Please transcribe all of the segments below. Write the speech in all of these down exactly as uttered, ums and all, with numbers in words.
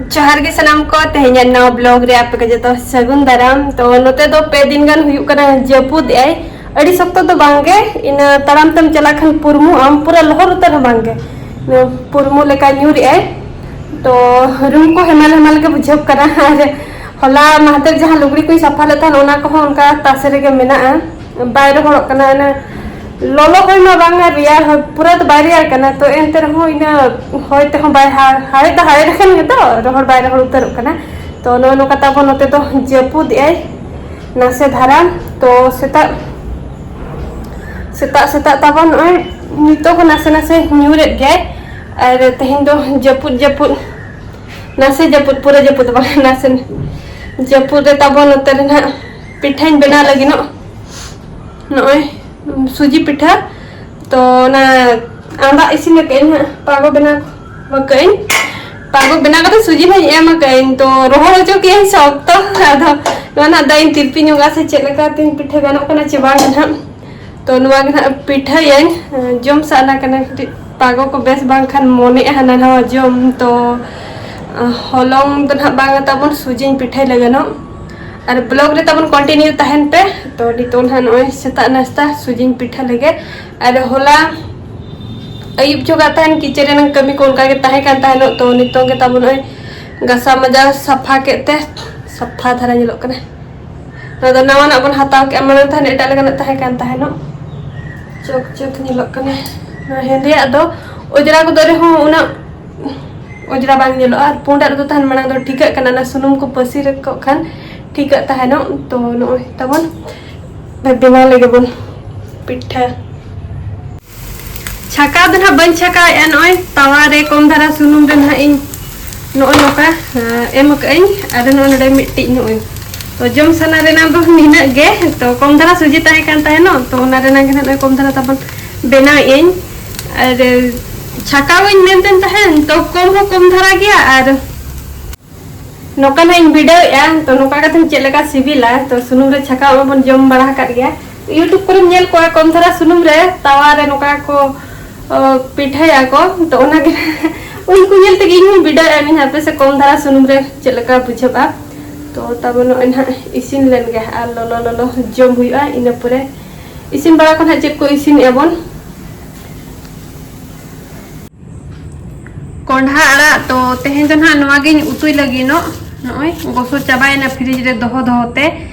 ᱡᱚᱦᱟᱨ ᱜᱮ ᱥᱟᱱᱟᱢ ᱠᱚ, ᱛᱮᱦᱮᱧᱟᱜ ᱱᱟᱣᱟ ᱵᱞᱚᱜ ᱨᱮ ᱟᱯᱮ ᱠᱚ ᱡᱚᱛᱚ ᱥᱟᱹᱜᱩᱱ ᱫᱟᱨᱟᱢ᱾ ᱛᱚ ᱱᱚᱛᱮ ᱫᱚ ᱯᱮ ᱫᱤᱱ ᱜᱟᱱ ᱦᱩᱭᱩᱜ ᱠᱟᱱᱟ ᱡᱟᱹᱯᱩᱫ ᱮᱜᱼᱟᱭ, ᱟᱹᱰᱤ ᱥᱚᱠᱛᱚ ᱫᱚ ᱵᱟᱝ ᱜᱮ, ᱤᱱᱟᱹ ᱛᱟᱲᱟᱢ ᱛᱮᱢ ᱪᱟᱞᱟᱜ ᱠᱷᱟᱱ ᱯᱩᱨᱢᱩᱜ ᱟᱢ, ᱯᱩᱨᱟᱹ ᱞᱚᱦᱚᱫ ᱩᱛᱟᱹᱨ ᱦᱚᱸ ᱵᱟᱝ ᱜᱮ, ᱯᱩᱨᱢᱩ ᱞᱮᱠᱟ ᱧᱩᱨ ᱮᱜᱼᱟᱭ᱾ ᱛᱚ ᱨᱩᱢ ᱠᱚ ᱦᱮᱢᱟᱞ ᱦᱮᱢᱟᱞ ᱜᱮ ᱵᱩᱡᱷᱟᱹᱜ ᱠᱟᱱᱟ᱾ ᱟᱨ ᱦᱚᱞᱟ ᱢᱟᱦᱫᱮᱨ ᱡᱟᱦᱟᱸ ᱞᱩᱜᱽᱲᱤ ᱠᱚᱧ ᱥᱟᱯᱷᱟ ᱞᱮᱫ ᱛᱟᱦᱮᱱ, ᱚᱱᱟ ᱠᱚᱦᱚᱸ ᱚᱱᱠᱟ ᱛᱟᱥᱮ ᱨᱮᱜᱮ ᱢᱮᱱᱟᱜᱼᱟ, ᱵᱟᱭ ᱨᱚᱦᱚᱲᱚᱜ ᱠᱟᱱᱟ᱾ ᱚᱱᱟ ᱞᱚᱞᱚ ᱦᱚᱭ ᱢᱟ ᱵᱟᱝᱟ, ᱨᱮᱭᱟᱲ ᱦᱚᱭ ᱯᱩᱨᱟᱹ ᱫᱚ ᱵᱟᱭ ᱨᱮᱭᱟᱲ ᱠᱟᱱᱟ, ᱛᱚ ᱮᱱᱛᱮ ᱨᱮᱦᱚᱸ ᱤᱱᱟᱹ ᱦᱚᱭ ᱛᱮᱦᱚᱸ ᱵᱟᱭ ᱦᱟ-, ᱦᱟᱣᱮᱫ ᱫᱚ ᱦᱟᱣᱮᱫ ᱟᱠᱟᱱ ᱜᱮᱫᱚ, ᱨᱚᱦᱚᱲ ᱵᱟᱭ ᱨᱚᱦᱚᱲ ᱩᱛᱟᱹᱨᱚᱜ ᱠᱟᱱᱟ᱾ ᱛᱚ ᱱᱚᱜᱼᱚ ᱱᱚᱝᱠᱟ ᱛᱟᱵᱚᱱ ᱱᱚᱛᱮ ᱫᱚ ᱡᱟᱹᱯᱩᱫ ᱮᱜᱼᱟᱭ ᱱᱟᱥᱮ ᱫᱷᱟᱨᱟ᱾ ᱛᱚ ᱥᱮᱛᱟᱜ, ᱥᱮᱛᱟᱜ ᱥᱮᱛᱟᱜ ᱛᱟᱵᱚᱱ ᱱᱚᱜᱼᱚᱭ ᱱᱤᱛᱚᱜ ᱦᱚᱸ ᱱᱟᱥᱮ ᱱᱟᱥᱮ ᱧᱩᱨᱮᱫ ᱜᱮᱭᱟᱭ᱾ ᱟᱨ ᱛᱮᱦᱮᱧ ᱫᱚ ᱡᱟᱹᱯᱩᱫ ᱡᱟᱹᱯᱩᱫ, ᱱᱟᱥᱮ ᱡᱟᱹᱯᱩᱫ, ᱯᱩᱨᱟᱹ ᱡᱟᱹᱯᱩᱫ ᱫᱚ ᱵᱟᱝ, ᱱᱟᱥᱮ ᱡᱟᱹᱯᱩᱫ ᱨᱮ ᱛᱟᱵᱚᱱ ᱱᱚᱛᱮ ᱨᱮ ᱱᱟᱦᱟᱜ ᱯᱤᱴᱷᱟᱹᱧ ᱵᱮᱱᱟᱣ ᱞᱟᱹᱜᱤᱫᱚᱜ᱾ ᱱᱚᱜᱼᱚᱭ ᱥᱩᱡᱤ ᱯᱤᱴᱷᱟᱹ᱾ ᱛᱚ ᱚᱱᱟ ᱟᱸᱫᱟᱜ ᱤᱥᱤᱱ ᱟᱠᱟᱫ ᱟᱹᱧ ᱦᱟᱸᱜ, ᱯᱟᱜᱚ ᱵᱮᱱᱟᱣ ᱟᱠᱟᱫ ᱟᱹᱧ᱾ ᱯᱟᱜᱚ ᱵᱮᱱᱟᱣ ᱠᱟᱛᱮ ᱥᱩᱡᱤ ᱦᱚᱸᱧ ᱮᱢ ᱟᱠᱟᱫ ᱟᱹᱧ, ᱛᱚ ᱨᱚᱦᱚᱲ ᱦᱚᱪᱚ ᱠᱮᱜᱼᱟᱹᱧ ᱥᱚᱠᱛᱚ᱾ ᱟᱫᱚ ᱱᱚᱣᱟ ᱱᱟᱦᱟᱜ ᱫᱟᱜ ᱤᱧ ᱛᱤᱨᱯᱤ ᱧᱚᱜᱟ ᱥᱮ ᱪᱮᱫ ᱞᱮᱠᱟ ᱛᱤᱧ ᱯᱤᱴᱷᱟᱹ ᱜᱟᱱᱚᱜ ᱠᱟᱱᱟ ᱪᱮ ᱵᱟᱝ ᱱᱟᱦᱟᱜ᱾ ᱛᱚ ᱱᱚᱣᱟ ᱜᱮ ᱱᱟᱦᱟᱜ ᱯᱤᱴᱷᱟᱹᱭᱟᱹᱧ, ᱡᱚᱢ ᱥᱟᱱᱟ ᱠᱟᱱᱟ ᱠᱟᱹᱴᱤᱡ᱾ ᱯᱟᱜᱚ ᱠᱚ ᱵᱮᱥ ᱵᱟᱝᱠᱷᱟᱱ ᱢᱚᱱᱮᱜᱼᱟ ᱦᱟᱱᱟ ᱱᱟᱣᱟ ᱡᱚᱢ᱾ ᱛᱚ ᱦᱚᱞᱚᱝ ᱫᱚ ᱱᱟᱦᱟᱜ ᱵᱟᱝᱟ ᱛᱟᱵᱚᱱ, ᱥᱩᱡᱤᱧ ᱯᱤᱴᱷᱟᱹᱭ ᱞᱟᱹᱜᱤᱫᱚᱜ᱾ ᱟᱨ ᱵᱞᱚᱜ ᱨᱮ ᱛᱟᱵᱚᱱ ᱠᱚᱱᱴᱤᱱᱤᱭᱩ ᱛᱟᱦᱮᱱ ᱯᱮ᱾ ᱛᱚ ᱱᱤᱛᱚᱜ ᱱᱟᱦᱟᱜ ᱱᱚᱜᱼᱚᱭ ᱥᱮᱛᱟᱜ ᱱᱟᱥᱛᱟ ᱥᱩᱡᱤᱧ ᱯᱤᱴᱷᱟᱹ ᱞᱮᱜᱮ᱾ ᱟᱨ ᱦᱚᱞᱟ ᱟᱹᱭᱩᱵ ᱪᱚᱸᱜᱟ ᱛᱟᱦᱮᱱ, ᱠᱤᱪᱮᱱ ᱨᱮᱱᱟᱜ ᱠᱟᱹᱢᱤ ᱠᱚ ᱚᱱᱠᱟ ᱜᱮ ᱛᱟᱦᱮᱸ ᱠᱟᱱ ᱛᱟᱦᱮᱱᱚᱜ᱾ ᱛᱚ ᱱᱤᱛᱚᱝ ᱜᱮ ᱛᱟᱵᱚᱱ ᱱᱚᱜᱼᱚᱭ ᱜᱟᱥᱟᱣ ᱢᱟᱡᱟᱣ ᱥᱟᱯᱷᱟ ᱠᱮᱫ ᱛᱮ ᱥᱟᱯᱷᱟ ᱫᱷᱟᱨᱟ ᱧᱮᱞᱚᱜ ᱠᱟᱱᱟ᱾ ᱱᱚᱣᱟ ᱫᱚ ᱱᱟᱣᱟᱱᱟᱜ ᱵᱚᱱ ᱦᱟᱛᱟᱣ ᱠᱮᱫᱼᱟ, ᱢᱟᱲᱟᱝ ᱛᱟᱦᱮᱱ ᱮᱴᱟᱜ ᱞᱮᱠᱟᱱᱟᱜ ᱛᱟᱦᱮᱸ ᱠᱟᱱ ᱛᱟᱦᱮᱱᱚᱜ᱾ ᱪᱚᱠ ᱪᱚᱠ ᱧᱮᱞᱚᱜ ᱠᱟᱱᱟ᱾ ᱱᱚᱣᱟ ᱦᱮᱸᱫᱮᱭᱟᱜ ᱫᱚ ᱚᱡᱽᱨᱟ ᱜᱚᱫᱚᱜ ᱨᱮᱦᱚᱸ ᱩᱱᱟᱹᱜ ᱚᱡᱽᱨᱟ ᱵᱟᱝ ᱧᱮᱞᱚᱜᱼᱟ, ᱟᱨ ᱯᱩᱸᱰᱟᱜ ᱨᱮᱫᱚ ᱛᱟᱦᱮᱱ ᱢᱟᱲᱟᱝ ᱫᱚ ᱴᱷᱤᱠᱟᱹᱜ ᱠᱟᱱᱟ, ᱚᱱᱟ ᱥᱩᱱᱩᱢ ᱠᱚ ᱯᱟᱹᱥᱤᱨ ᱠᱚᱜ ᱠᱷᱟᱱ ᱴᱷᱤᱠᱟᱹᱜ ᱛᱟᱦᱮᱱᱚᱜ᱾ ᱛᱚ ᱱᱚᱜᱼᱚᱭ ᱛᱟᱵᱚᱱ ᱵᱮᱱᱟᱣ ᱞᱮᱜᱮ ᱵᱚᱱ ᱯᱤᱴᱷᱟᱹ᱾ ᱪᱷᱟᱸᱠᱟᱣ ᱫᱚ ᱱᱟᱦᱟᱜ ᱵᱟᱹᱧ ᱪᱷᱟᱸᱠᱟᱣᱮᱫᱼᱟ, ᱱᱚᱜᱼᱚᱭ ᱛᱟᱣᱟ ᱨᱮ ᱠᱚᱢ ᱫᱷᱟᱨᱟ ᱥᱩᱱᱩᱢ ᱨᱮ ᱱᱟᱦᱟᱜ ᱤᱧ ᱱᱚᱜᱼᱚᱭ ᱱᱚᱝᱠᱟ, ᱮᱸ, ᱮᱢ ᱟᱠᱟᱫ ᱟᱹᱧ᱾ ᱟᱨ ᱱᱚᱜᱼᱚᱭ ᱱᱚᱰᱮ ᱢᱤᱫᱴᱤᱡ ᱱᱚᱜᱼᱚᱭ, ᱛᱚ ᱡᱚᱢ ᱥᱟᱱᱟ ᱨᱮᱱᱟᱜ ᱫᱚ ᱱᱤᱱᱟᱹᱜ ᱜᱮ᱾ ᱛᱚ ᱠᱚᱢ ᱫᱷᱟᱨᱟ ᱥᱩᱡᱤ ᱛᱟᱦᱮᱸ ᱠᱟᱱ ᱛᱟᱦᱮᱱᱚᱜ, ᱛᱚ ᱚᱱᱟ ᱨᱮᱱᱟᱜ ᱜᱮ ᱱᱟᱦᱟᱜ ᱱᱚᱜᱼᱚᱭ ᱠᱚᱢ ᱫᱷᱟᱨᱟ ᱛᱟᱵᱚᱱ ᱵᱮᱱᱟᱣᱮᱫ ᱟᱹᱧ᱾ ᱟᱨ ᱪᱷᱟᱸᱠᱟᱣ ᱟᱹᱧ ᱢᱮᱱᱛᱮ ᱛᱟᱦᱮᱱ, ᱛᱚ ᱠᱚᱢ ᱦᱚᱸ ᱠᱚᱢ ᱫᱷᱟᱨᱟ ᱜᱮᱭᱟ᱾ ᱟᱨ ᱱᱚᱝᱠᱟ ᱱᱟᱦᱟᱜ ᱤᱧ ᱵᱤᱰᱟᱹᱣᱮᱫᱼᱟ, ᱛᱚ ᱱᱚᱝᱠᱟ ᱠᱟᱛᱮ ᱪᱮᱫ ᱞᱮᱠᱟ ᱥᱤᱵᱤᱞᱟ᱾ ᱛᱚ ᱥᱩᱱᱩᱢ ᱨᱮ ᱪᱷᱟᱸᱠᱟᱣ ᱢᱟᱵᱚᱱ ᱡᱚᱢ ᱵᱟᱲᱟ ᱟᱠᱟᱫ ᱜᱮᱭᱟ, YouTube ᱠᱚᱨᱮᱢ ᱧᱮᱞ ᱠᱚᱣᱟ ᱠᱚᱢ ᱫᱷᱟᱨᱟ ᱥᱩᱱᱩᱢ ᱨᱮ ᱛᱟᱣᱟ ᱨᱮ ᱱᱚᱝᱠᱟ ᱠᱚ, ᱚ, ᱯᱤᱴᱷᱟᱹᱭᱟᱠᱚ᱾ ᱛᱚ ᱚᱱᱟᱜᱮ ᱩᱱᱠᱩ ᱧᱮᱞ ᱛᱮᱜᱮ ᱤᱧ ᱦᱚᱸᱧ ᱵᱤᱰᱟᱹᱣᱮᱫᱼᱟ ᱱᱟᱦᱟᱜ ᱦᱟᱯᱮ ᱥᱮ ᱠᱚᱢ ᱫᱷᱟᱨᱟ ᱥᱩᱱᱩᱢ ᱨᱮ ᱪᱮᱫ ᱞᱮᱠᱟ ᱵᱩᱡᱷᱟᱹᱜᱼᱟ᱾ ᱛᱚ ᱛᱟᱵᱚ ᱱᱚᱜᱼᱚᱭ ᱱᱟᱦᱟᱜ ᱤᱥᱤᱱ ᱞᱮᱱ ᱜᱮ ᱟᱨ ᱞᱚᱞᱚ ᱞᱚᱞᱚ ᱡᱚᱢ ᱦᱩᱭᱩᱜᱼᱟ᱾ ᱤᱱᱟᱹ ᱯᱚᱨᱮ ᱤᱥᱤᱱ ᱵᱟᱲᱟ ᱠᱚ ᱱᱟᱦᱟᱜ ᱪᱮᱫ ᱠᱚ ᱤᱥᱤᱱᱮᱜᱼᱟ ᱵᱚᱱ᱾ ᱠᱚᱸᱰᱷᱟ ᱟᱲᱟᱜ ᱛᱚ ᱛᱮᱦᱮᱧ ᱫᱚ ᱱᱟᱦᱟᱜ ᱱᱚᱣᱟ ᱜᱤᱧ ᱩᱛᱩᱭ ᱞᱟᱹᱜᱤᱫ ᱱᱚᱜ᱾ ᱱᱚᱜᱼᱚᱭ ᱜᱚᱥᱚ ᱪᱟᱵᱟᱭᱮᱱᱟ ᱯᱷᱨᱤᱡᱽ ᱨᱮ ᱫᱚᱦᱚ ᱫᱚᱦᱚ ᱛᱮ᱾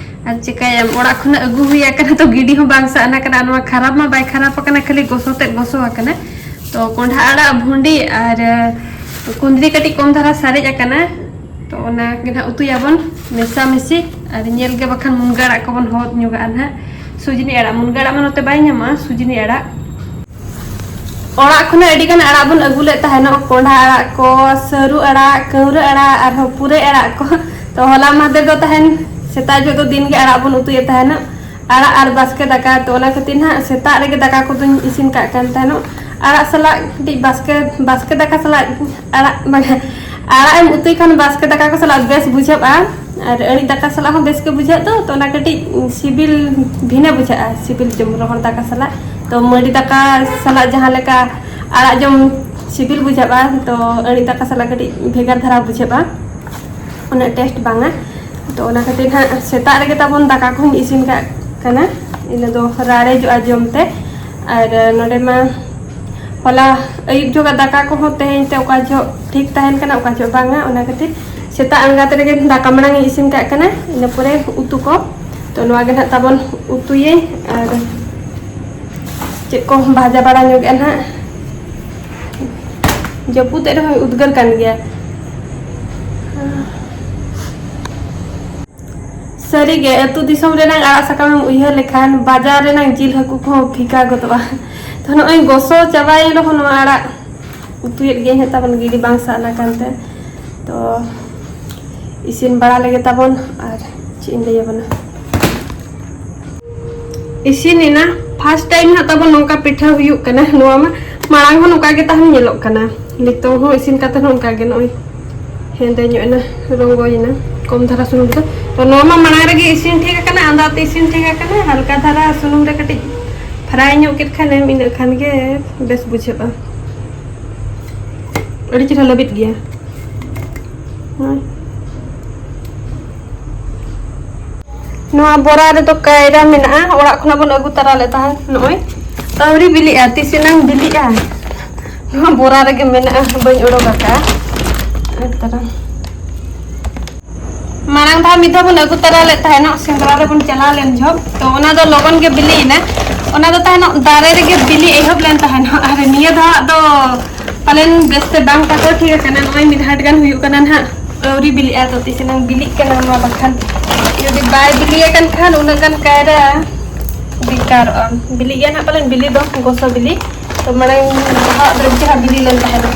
ᱟᱨ ᱪᱤᱠᱟᱹᱭᱟᱢ, ᱚᱲᱟᱜ ᱠᱷᱚᱱᱟᱜ ᱟᱹᱜᱩ ᱦᱩᱭ ᱟᱠᱟᱱᱟ ᱛᱚ ᱜᱤᱰᱤ ᱦᱚᱸ ᱵᱟᱝ ᱥᱟᱱᱟ ᱠᱟᱱᱟ᱾ ᱱᱚᱣᱟ ᱠᱷᱟᱨᱟᱯ ᱢᱟ ᱵᱟᱭ ᱠᱷᱟᱨᱟᱯ ᱟᱠᱟᱱᱟ, ᱠᱷᱟᱹᱞᱤ ᱜᱚᱥᱚ ᱛᱮᱫ ᱜᱚᱥᱚ ᱟᱠᱟᱱᱟ᱾ ᱛᱚ ᱠᱚᱸᱰᱷᱟ ᱟᱲᱟᱜ ᱵᱷᱩᱸᱰᱤ ᱟᱨ ᱠᱩᱸᱫᱽᱨᱤ ᱠᱟᱹᱴᱤᱡ ᱠᱚᱢ ᱫᱷᱟᱨᱟ ᱥᱟᱨᱮᱡ ᱟᱠᱟᱱᱟ᱾ ᱛᱚ ᱚᱱᱟ ᱜᱮ ᱱᱟᱦᱟᱜ ᱩᱛᱩᱭᱟᱵᱚᱱ ᱢᱮᱥᱟ ᱢᱮᱥᱤ᱾ ᱟᱨ ᱧᱮᱞ ᱜᱮ ᱵᱟᱠᱷᱟᱱ ᱢᱩᱱᱜᱟᱹ ᱟᱲᱟᱜ ᱠᱚᱵᱚᱱ ᱦᱚᱫ ᱧᱚᱜᱟᱜᱼᱟ ᱱᱟᱦᱟᱜ᱾ ᱥᱩᱡᱽᱱᱤ ᱟᱲᱟᱜ, ᱢᱩᱱᱜᱟᱹ ᱟᱲᱟᱜ ᱢᱟ ᱱᱚᱛᱮ ᱵᱟᱭ ᱧᱟᱢᱚᱜᱼᱟ, ᱥᱩᱡᱽᱱᱤ ᱟᱲᱟᱜ᱾ ᱚᱲᱟᱜ ᱠᱷᱚᱱᱟᱜ ᱟᱹᱰᱤ ᱜᱟᱱ ᱟᱲᱟᱜ ᱵᱚᱱ ᱟᱹᱜᱩ ᱞᱮᱫ ᱛᱟᱦᱮᱱᱚᱜ, ᱠᱚᱸᱰᱷᱟ ᱟᱲᱟᱜ ᱠᱚ, ᱥᱟᱹᱨᱩ ᱟᱲᱟᱜ, ᱠᱟᱹᱣᱨᱟᱹ ᱟᱲᱟᱜ, ᱟᱨᱦᱚᱸ ᱯᱩᱨᱟᱹᱭ ᱟᱲᱟᱜ ᱠᱚ᱾ ᱛᱚ ᱦᱚᱞᱟ ᱢᱟᱦᱫᱮᱨ ᱫᱚ ᱛᱟᱦᱮᱱ ᱥᱮᱛᱟᱜ ᱡᱚᱦᱚᱜ ᱫᱚ ᱫᱤᱱ ᱜᱮ ᱟᱲᱟᱜ ᱵᱚᱱ ᱩᱛᱩᱭᱮᱫ ᱛᱟᱦᱮᱱᱚᱜ, ᱟᱲᱟᱜ ᱟᱨ ᱵᱟᱥᱠᱮ ᱫᱟᱠᱟ᱾ ᱛᱚ ᱚᱱᱟ ᱠᱷᱟᱹᱛᱤᱨ ᱱᱟᱦᱟᱜ ᱥᱮᱛᱟᱜ ᱨᱮᱜᱮ ᱫᱟᱠᱟ ᱠᱚᱫᱚᱧ ᱤᱥᱤᱱ ᱠᱟᱜ ᱠᱟᱱ ᱛᱟᱦᱮᱱᱚᱜ᱾ ᱟᱲᱟᱜ ᱥᱟᱞᱟᱜ ᱠᱟᱹᱴᱤᱡ ᱵᱟᱥᱠᱮ, ᱵᱟᱥᱠᱮ ᱫᱟᱠᱟ ᱥᱟᱞᱟᱜ ᱟᱲᱟᱜ ᱵᱟᱝ, ᱟᱲᱟᱜ ᱮᱢ ᱩᱛᱩᱭ ᱠᱷᱟᱱ ᱵᱟᱥᱠᱮ ᱫᱟᱠᱟ ᱠᱚ ᱥᱟᱞᱟᱜ ᱵᱮᱥ ᱵᱩᱡᱷᱟᱹᱜᱼᱟ᱾ ᱟᱨ ᱟᱹᱲᱤ ᱫᱟᱠᱟ ᱥᱟᱞᱟᱜ ᱦᱚᱸ ᱵᱮᱥ ᱜᱮ ᱵᱩᱡᱷᱟᱹᱜ ᱫᱚ᱾ ᱛᱚ ᱚᱱᱟ ᱠᱟᱹᱴᱤᱡ ᱥᱤᱵᱤᱞ ᱵᱷᱤᱱᱟᱹ ᱵᱩᱡᱷᱟᱹᱜᱼᱟ, ᱥᱤᱵᱤᱞ ᱡᱚᱢ ᱨᱚᱦᱚᱲ ᱫᱟᱠᱟ ᱥᱟᱞᱟᱜ᱾ ᱛᱚ ᱢᱟᱹᱰᱤ ᱫᱟᱠᱟ ᱥᱟᱞᱟᱜ ᱡᱟᱦᱟᱸ ᱞᱮᱠᱟ ᱟᱲᱟᱜ ᱡᱚᱢ ᱥᱤᱵᱤᱞ ᱵᱩᱡᱷᱟᱹᱜᱼᱟ, ᱛᱚ ᱟᱹᱲᱤ ᱫᱟᱠᱟ ᱥᱟᱞᱟᱜ ᱠᱟᱹᱴᱤᱡ ᱵᱷᱮᱜᱟᱨ ᱫᱷᱟᱨᱟ ᱵᱩᱡᱷᱟᱹᱜᱼᱟ, ᱩᱱᱟᱹᱜ ᱴᱮᱥᱴ ᱵᱟᱝᱟ᱾ ᱛᱚ ᱚᱱᱟ ᱠᱷᱟᱹᱛᱤᱨ ᱦᱟᱸᱜ ᱥᱮᱛᱟᱜ ᱨᱮᱜᱮ ᱛᱟᱵᱚᱱ ᱫᱟᱠᱟ ᱠᱚᱦᱚᱸᱧ ᱤᱥᱤᱱ ᱠᱟᱜ ᱠᱟᱱᱟ, ᱤᱱᱟᱹ ᱫᱚ ᱨᱟᱲᱮᱡᱚᱜᱼᱟ ᱡᱚᱢ ᱛᱮ᱾ ᱟᱨ ᱱᱚᱰᱮ ᱢᱟ ᱦᱚᱞᱟ ᱟᱹᱭᱩᱵ ᱡᱚᱜᱟᱜ ᱫᱟᱠᱟ ᱠᱚᱦᱚᱸ ᱛᱮᱦᱮᱧ ᱛᱮ ᱚᱠᱟ ᱡᱚᱦᱚᱜ ᱴᱷᱤᱠ ᱛᱟᱦᱮᱱ ᱠᱟᱱᱟ, ᱚᱠᱟ ᱡᱚᱦᱚᱜ ᱵᱟᱝᱟ᱾ ᱚᱱᱟ ᱠᱷᱟᱹᱛᱤᱨ ᱥᱮᱛᱟᱜ ᱟᱬᱜᱟᱛ ᱨᱮᱜᱮ ᱫᱟᱠᱟ ᱢᱟᱲᱟᱝ ᱤᱧ ᱤᱥᱤᱱ ᱠᱟᱜ ᱠᱟᱱᱟ, ᱤᱱᱟᱹ ᱯᱚᱨᱮ ᱩᱛᱩ ᱠᱚ᱾ ᱛᱚ ᱱᱚᱣᱟ ᱜᱮ ᱱᱟᱦᱟᱜ ᱛᱟᱵᱚᱱ ᱩᱛᱩᱭᱟᱹᱧ᱾ ᱟᱨ ᱪᱮᱫ ᱠᱚ ᱵᱷᱟᱡᱟ ᱵᱟᱲᱟ ᱧᱚᱜᱮᱜᱼᱟ ᱱᱟᱦᱟᱜ, ᱡᱟᱹᱯᱩᱫ ᱮᱫ ᱨᱮᱦᱚᱸ ᱩᱫᱽᱜᱟᱹᱨ ᱠᱟᱱ ᱜᱮᱭᱟ᱾ ᱥᱟᱹᱨᱤᱜᱮ, ᱟᱹᱛᱩ ᱫᱤᱥᱚᱢ ᱨᱮᱱᱟᱜ ᱟᱲᱟᱜ ᱥᱟᱠᱟᱢᱮᱢ ᱩᱭᱦᱟᱹᱨ ᱞᱮᱠᱷᱟᱱ ᱵᱟᱡᱟᱨ ᱨᱮᱱᱟᱜ ᱡᱤᱞ ᱦᱟᱹᱠᱩ ᱠᱚᱦᱚᱸ ᱯᱷᱤᱠᱟ ᱜᱚᱫᱚᱜᱼᱟ᱾ ᱛᱚ ᱱᱚᱜᱼᱚᱭ ᱜᱚᱥᱚ ᱪᱟᱵᱟᱭᱮᱱ ᱨᱮᱦᱚᱸ ᱱᱚᱣᱟ ᱟᱲᱟᱜ ᱩᱛᱩᱭᱮᱫ ᱜᱮ ᱱᱟᱦᱟᱜ ᱛᱟᱵᱚᱱ, ᱜᱤᱰᱤ ᱵᱟᱝ ᱥᱟᱱᱟ ᱠᱟᱱᱛᱮ᱾ ᱛᱚ ᱤᱥᱤᱱ ᱵᱟᱲᱟ ᱞᱮᱜᱮ ᱛᱟᱵᱚᱱ᱾ ᱟᱨ ᱪᱮᱫ ᱤᱧ ᱞᱟᱹᱭ ᱟᱵᱚᱱᱟ, ᱤᱥᱤᱱ ᱮᱱᱟ᱾ ᱯᱷᱟᱥᱴ ᱴᱟᱭᱤᱢ ᱦᱟᱸᱜ ᱛᱟᱵᱚᱱ ᱱᱚᱝᱠᱟ ᱯᱤᱴᱷᱟᱹ ᱦᱩᱭᱩᱜ ᱠᱟᱱᱟ᱾ ᱱᱚᱣᱟ ᱢᱟ ᱢᱟᱲᱟᱝ ᱦᱚᱸ ᱱᱚᱝᱠᱟ ᱜᱮ ᱛᱟᱦᱮᱱ ᱧᱮᱞᱚᱜ ᱠᱟᱱᱟ, ᱱᱤᱛᱚᱝ ᱦᱚᱸ ᱤᱥᱤᱱ ᱠᱟᱛᱮ ᱦᱚᱸ ᱚᱱᱠᱟ ᱜᱮ ᱱᱚᱜᱼᱚᱭ ᱦᱮᱸᱫᱮ ᱧᱚᱜ ᱮᱱᱟ, ᱨᱚᱝᱜᱚᱭᱮᱱᱟ ᱠᱚᱢ ᱫᱷᱟᱨᱟ ᱥᱩᱱᱩᱢ ᱛᱮ᱾ ᱛᱚ ᱱᱚᱣᱟ ᱢᱟ ᱢᱟᱲᱟᱝ ᱨᱮᱜᱮ ᱤᱥᱤᱱ ᱴᱷᱤᱠ ᱟᱠᱟᱱᱟ, ᱟᱸᱫᱟᱜ ᱛᱮ ᱤᱥᱤᱱ ᱴᱷᱤᱠ ᱟᱠᱟᱱᱟ᱾ ᱦᱟᱞᱠᱟ ᱫᱷᱟᱨᱟ ᱥᱩᱱᱩᱢ ᱨᱮ ᱠᱟᱹᱴᱤᱡ ᱯᱷᱨᱟᱭ ᱧᱚᱜ ᱠᱮᱫ ᱠᱷᱟᱱᱮᱢ, ᱤᱱᱟᱹᱜ ᱠᱷᱟᱱ ᱜᱮ ᱵᱮᱥ ᱵᱩᱡᱷᱟᱹᱜᱼᱟ᱾ ᱟᱹᱰᱤ ᱪᱮᱦᱨᱟ ᱞᱟᱹᱵᱤᱫ ᱜᱮᱭᱟ᱾ ᱱᱚᱣᱟ ᱵᱚᱨᱟ ᱨᱮᱫᱚ ᱠᱟᱭᱨᱟ ᱢᱮᱱᱟᱜᱼᱟ, ᱚᱲᱟᱜ ᱠᱷᱚᱱᱟᱜ ᱵᱚᱱ ᱟᱹᱜᱩ ᱛᱟᱨᱟ ᱞᱮᱫ ᱛᱟᱦᱮᱸᱫ᱾ ᱱᱚᱜᱼᱚᱭ ᱟᱹᱣᱨᱤ ᱵᱤᱞᱤᱜᱼᱟ, ᱛᱤᱥ ᱮᱱᱟᱝ ᱵᱤᱞᱤᱜᱼᱟ᱾ ᱱᱚᱣᱟ ᱵᱚᱨᱟ ᱨᱮᱜᱮ ᱢᱮᱱᱟᱜᱼᱟ, ᱵᱟᱹᱧ ᱚᱰᱚᱠ ᱟᱠᱟᱫᱼᱟ᱾ ᱟᱨ ᱛᱟᱨᱟ ᱢᱟᱲᱟᱝ ᱫᱷᱟᱣ ᱢᱤᱫ ᱫᱷᱟᱣ ᱵᱚᱱ ᱟᱹᱜᱩ ᱛᱟᱨᱟ ᱞᱮᱫ ᱛᱟᱦᱮᱱᱚᱜ, ᱥᱮᱸᱫᱽᱨᱟ ᱨᱮᱵᱚᱱ ᱪᱟᱞᱟᱣ ᱞᱮᱱ ᱡᱚᱦᱚᱜ, ᱛᱚ ᱚᱱᱟ ᱫᱚ ᱞᱚᱜᱚᱱ ᱜᱮ ᱵᱤᱞᱤᱭᱮᱱᱟ᱾ ᱚᱱᱟ ᱫᱚ ᱛᱟᱦᱮᱱᱚᱜ ᱫᱟᱨᱮ ᱨᱮᱜᱮ ᱵᱤᱞᱤ ᱮᱦᱚᱵ ᱞᱮᱱ ᱛᱟᱦᱮᱱᱚᱜ, ᱟᱨ ᱱᱤᱭᱟᱹ ᱫᱷᱟᱣ ᱫᱚ ᱯᱟᱞᱮᱱ ᱵᱮᱥᱛᱮ ᱵᱟᱝ ᱠᱟᱴᱚ ᱴᱷᱤᱠ ᱟᱠᱟᱱᱟ᱾ ᱱᱚᱜᱼᱚᱭ ᱢᱤᱫ ᱦᱟᱴ ᱜᱟᱱ ᱦᱩᱭᱩᱜ ᱠᱟᱱᱟ ᱱᱟᱦᱟᱜ, ᱟᱹᱣᱨᱤ ᱵᱤᱞᱤᱜᱼᱟ᱾ ᱛᱚ ᱛᱤᱥ ᱮᱱᱟᱝ ᱵᱤᱞᱤᱜ ᱠᱟᱱᱟ ᱱᱚᱣᱟ, ᱵᱟᱠᱷᱟᱱ ᱡᱩᱫᱤ ᱵᱟᱭ ᱵᱤᱞᱤ ᱟᱠᱟᱱ ᱠᱷᱟᱱ ᱩᱱᱟᱹᱜ ᱜᱟᱱ ᱠᱟᱭᱨᱟ ᱵᱮᱠᱟᱨᱚᱜᱼᱟ᱾ ᱵᱤᱞᱤᱜ ᱜᱮᱭᱟ ᱱᱟᱦᱟᱜ ᱯᱟᱞᱮᱱ ᱵᱤᱞᱤ ᱫᱚ, ᱜᱚᱥᱚ ᱵᱤᱞᱤ᱾ ᱛᱚ ᱢᱟᱲᱟᱝ ᱫᱚ ᱦᱟᱸᱜ ᱟᱹᱰᱤ ᱪᱮᱦᱨᱟ ᱵᱤᱞᱤ ᱞᱮᱱ ᱛᱟᱦᱮᱱᱟ᱾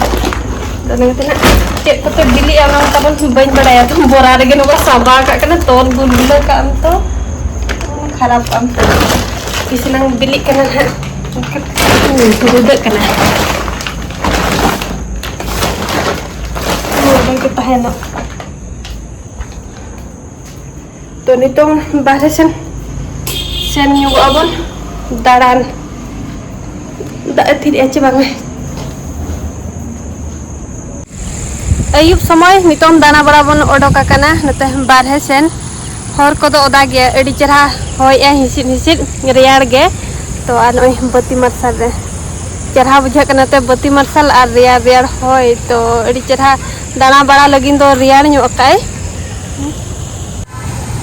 ᱟᱫᱚ ᱚᱱᱟ ᱠᱟᱛᱮ ᱱᱟᱜ ᱪᱮᱫ ᱠᱚᱛᱮ ᱵᱤᱞᱤᱜᱼᱟ ᱚᱱᱟ ᱢᱟ ᱛᱟᱵᱚᱱ ᱵᱟᱹᱧ ᱵᱟᱲᱟᱭᱟ᱾ ᱛᱚ ᱵᱚᱨᱟ ᱨᱮᱜᱮ ᱱᱚᱝᱠᱟ ᱥᱟᱵᱟ ᱠᱟᱜ ᱠᱟᱱᱟ, ᱛᱚᱞ ᱜᱩᱞᱜᱩᱞᱟᱹ ᱠᱟᱜ ᱟᱢ ᱛᱚ ᱠᱷᱟᱨᱟᱯᱚᱜ ᱟᱢ᱾ ᱤᱥᱤᱱᱟᱝ ᱵᱤᱞᱤᱜ ᱠᱟᱱᱟ ᱱᱟᱦᱟᱜ, ᱨᱩᱫᱟᱹᱜ ᱠᱟᱱᱟ᱾ ᱱᱚᱰᱮ ᱜᱮ ᱛᱟᱦᱮᱱᱟ᱾ ᱛᱚ ᱱᱤᱛᱚᱝ ᱵᱟᱦᱨᱮ ᱥᱮᱱ ᱥᱮᱱ ᱧᱚᱜᱚᱜ ᱟᱵᱚᱱ ᱫᱟᱬᱟᱱ᱾ ᱫᱟᱜ ᱮ ᱛᱷᱤᱨᱮᱜᱼᱟ ᱪᱮ ᱵᱟᱝᱟ? ᱟᱹᱭᱩᱵ ᱥᱚᱢᱚᱭ ᱱᱤᱛᱚᱝ ᱫᱟᱬᱟ ᱵᱟᱲᱟ ᱵᱚᱱ ᱚᱰᱚᱠ ᱟᱠᱟᱱᱟ ᱱᱚᱛᱮ ᱵᱟᱨᱦᱮ ᱥᱮᱱ᱾ ᱦᱚᱨ ᱠᱚᱫᱚ ᱚᱫᱟ ᱜᱮᱭᱟ, ᱟᱹᱰᱤ ᱪᱮᱨᱦᱟ ᱦᱚᱭᱮᱜᱼᱟᱭ ᱦᱤᱸᱥᱤᱫ ᱦᱤᱸᱥᱤᱫ, ᱨᱮᱭᱟᱲ ᱜᱮ᱾ ᱛᱚ ᱟᱨ ᱱᱚᱜᱼᱚᱭ ᱵᱟᱹᱛᱤ ᱢᱟᱨᱥᱟᱞ ᱨᱮ ᱪᱮᱨᱦᱟ ᱵᱩᱡᱷᱟᱹᱜ ᱠᱟᱱᱟ ᱛᱮ, ᱵᱟᱹᱛᱤ ᱢᱟᱨᱥᱟᱞ ᱟᱨ ᱨᱮᱭᱟᱲ ᱨᱮᱭᱟᱲ ᱦᱚᱭ, ᱛᱚ ᱟᱹᱰᱤ ᱪᱮᱨᱦᱟ ᱫᱟᱬᱟ ᱵᱟᱲᱟ ᱞᱟᱹᱜᱤᱫ ᱫᱚ ᱨᱮᱭᱟᱲ ᱧᱚᱜ ᱠᱟᱜᱼᱟᱭ᱾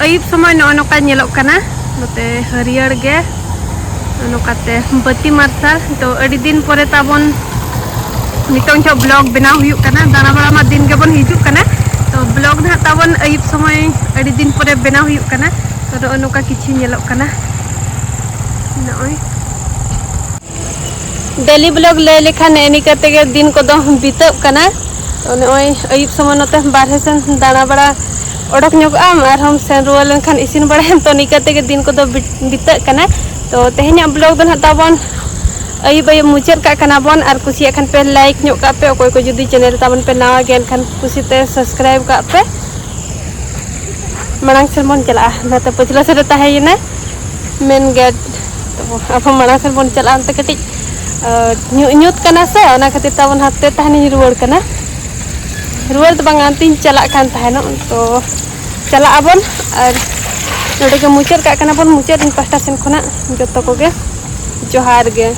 ᱟᱹᱭᱩᱵ ᱥᱚᱢᱚᱭ ᱱᱚᱜᱼᱚ ᱱᱚᱝᱠᱟ ᱧᱮᱞᱚᱜ ᱠᱟᱱᱟ, ᱱᱚᱛᱮ ᱦᱟᱹᱨᱭᱟᱹᱲ ᱜᱮ ᱱᱚᱝᱠᱟᱛᱮ ᱵᱟᱹᱛᱤ ᱢᱟᱨᱥᱟᱞ᱾ ᱛᱚ ᱟᱹᱰᱤ ᱫᱤᱱ ᱯᱚᱨᱮ ᱛᱟᱵᱚᱱ ᱱᱤᱛᱚᱝ ᱡᱚᱦᱚᱜ vlog ᱵᱮᱱᱟᱣ ᱦᱩᱭᱩᱜ ᱠᱟᱱᱟ᱾ ᱫᱟᱬᱟ ᱵᱟᱲᱟ ᱢᱟ ᱫᱤᱱ ᱜᱮᱵᱚᱱ ᱦᱤᱡᱩᱜ ᱠᱟᱱᱟ, ᱛᱚ vlog ᱱᱟᱦᱟᱜ ᱛᱟᱵᱚᱱ ᱟᱹᱭᱩᱵ ᱥᱚᱢᱚᱭ ᱟᱹᱰᱤ ᱫᱤᱱ ᱯᱚᱨᱮ ᱵᱮᱱᱟᱣ ᱦᱩᱭᱩᱜ ᱠᱟᱱᱟ᱾ ᱛᱚ ᱱᱚᱜᱼᱚ ᱱᱚᱝᱠᱟ ᱠᱤᱪᱷᱩ ᱧᱮᱞᱚᱜ ᱠᱟᱱᱟ ᱱᱚᱜᱼᱚᱭ᱾ Daily vlog ᱞᱟᱹᱭ ᱞᱮᱠᱷᱟᱱ ᱱᱮᱜᱼᱮ ᱱᱤᱝᱠᱟᱹ ᱛᱮᱜᱮ ᱫᱤᱱ ᱠᱚᱫᱚ ᱵᱤᱛᱟᱹᱜ ᱠᱟᱱᱟ᱾ ᱛᱚ ᱱᱚᱜᱼᱚᱭ ᱟᱹᱭᱩᱵ ᱥᱚᱢᱚᱭ ᱱᱚᱛᱮ ᱵᱟᱨᱦᱮ ᱥᱮᱱ ᱫᱟᱬᱟ ᱵᱟᱲᱟ ᱚᱰᱚᱠ ᱧᱚᱜᱚᱜ ᱟᱢ, ᱟᱨᱦᱚᱸᱢ ᱥᱮᱱ ᱨᱩᱣᱟᱹᱲ ᱞᱮᱱᱠᱷᱟᱱ ᱤᱥᱤᱱ ᱵᱟᱲᱟᱭᱟᱢ᱾ ᱛᱚ ᱱᱤᱝᱠᱟᱹ ᱛᱮᱜᱮ ᱫᱤᱱ ᱠᱚᱫᱚ ᱵᱤ-, ᱵᱤᱛᱟᱹᱜ ᱠᱟᱱᱟ᱾ ᱛᱚ ᱛᱮᱦᱮᱧᱟᱜ vlog ᱫᱚ ᱱᱟᱦᱟᱜ ᱛᱟᱵᱚᱱ ᱟᱹᱭᱩᱵ ᱟᱹᱭᱩᱵ ᱢᱩᱪᱟᱹᱫ ᱠᱟᱜ ᱠᱟᱱᱟ ᱵᱚᱱ, ᱟᱨ ᱠᱩᱥᱤᱭᱟᱜ ᱠᱷᱟᱱ ᱯᱮ like ᱧᱚᱜ ᱠᱟᱜ ᱯᱮ᱾ ᱚᱠᱚᱭ ᱠᱚ ᱡᱩᱫᱤ channel ᱛᱟᱵᱚᱱ ᱯᱮ ᱱᱟᱣᱟ ᱜᱮᱭᱟ ᱮᱱᱠᱷᱟᱱ ᱠᱩᱥᱤᱛᱮ subscribe ᱠᱟᱜ ᱯᱮ᱾ ᱢᱟᱲᱟᱝ ᱥᱮᱱ ᱵᱚᱱ ᱪᱟᱞᱟᱜᱼᱟ, ᱱᱟᱛᱮ ᱯᱟᱹᱪᱷᱞᱟᱹ ᱥᱮᱫ ᱨᱮ ᱛᱟᱦᱮᱸᱭᱮᱱᱟ main gate᱾ ᱛᱚ ᱟᱵᱚ ᱢᱟᱲᱟᱝ ᱥᱮᱱ ᱵᱚᱱ ᱪᱟᱞᱟᱜᱼᱟ, ᱚᱱᱛᱮ ᱠᱟᱹᱴᱤᱡ ᱟᱨ ᱧᱩ-, ᱧᱩᱛ ᱠᱟᱱᱟ ᱥᱮ, ᱚᱱᱟ ᱠᱷᱟᱹᱛᱤᱨ ᱛᱮ ᱟᱵᱚ ᱱᱟᱛᱮ ᱛᱟᱦᱮᱱᱤᱧ ᱨᱩᱣᱟᱹᱲ ᱠᱟᱱᱟ᱾ ᱨᱩᱣᱟᱹᱲ ᱫᱚ ᱵᱟᱝᱟ, ᱚᱱᱛᱮᱧ ᱪᱟᱞᱟᱜ ᱠᱟᱱ ᱛᱟᱦᱮᱱᱚᱜ᱾ ᱛᱚ ᱪᱟᱞᱟᱜ ᱟᱵᱚᱱ ᱟᱨ ᱱᱚᱰᱮ ᱜᱮ ᱢᱩᱪᱟᱹᱫ ᱠᱟᱜ ᱠᱟᱱᱟ ᱵᱚᱱ, ᱢᱩᱪᱟᱹᱫ ᱤᱧ ᱯᱟᱦᱴᱟ ᱥᱮᱱ ᱠᱷᱚᱱᱟᱜ ᱡᱚᱛᱚ ᱠᱚᱜᱮ ᱡᱚᱦᱟᱨ ᱜᱮ᱾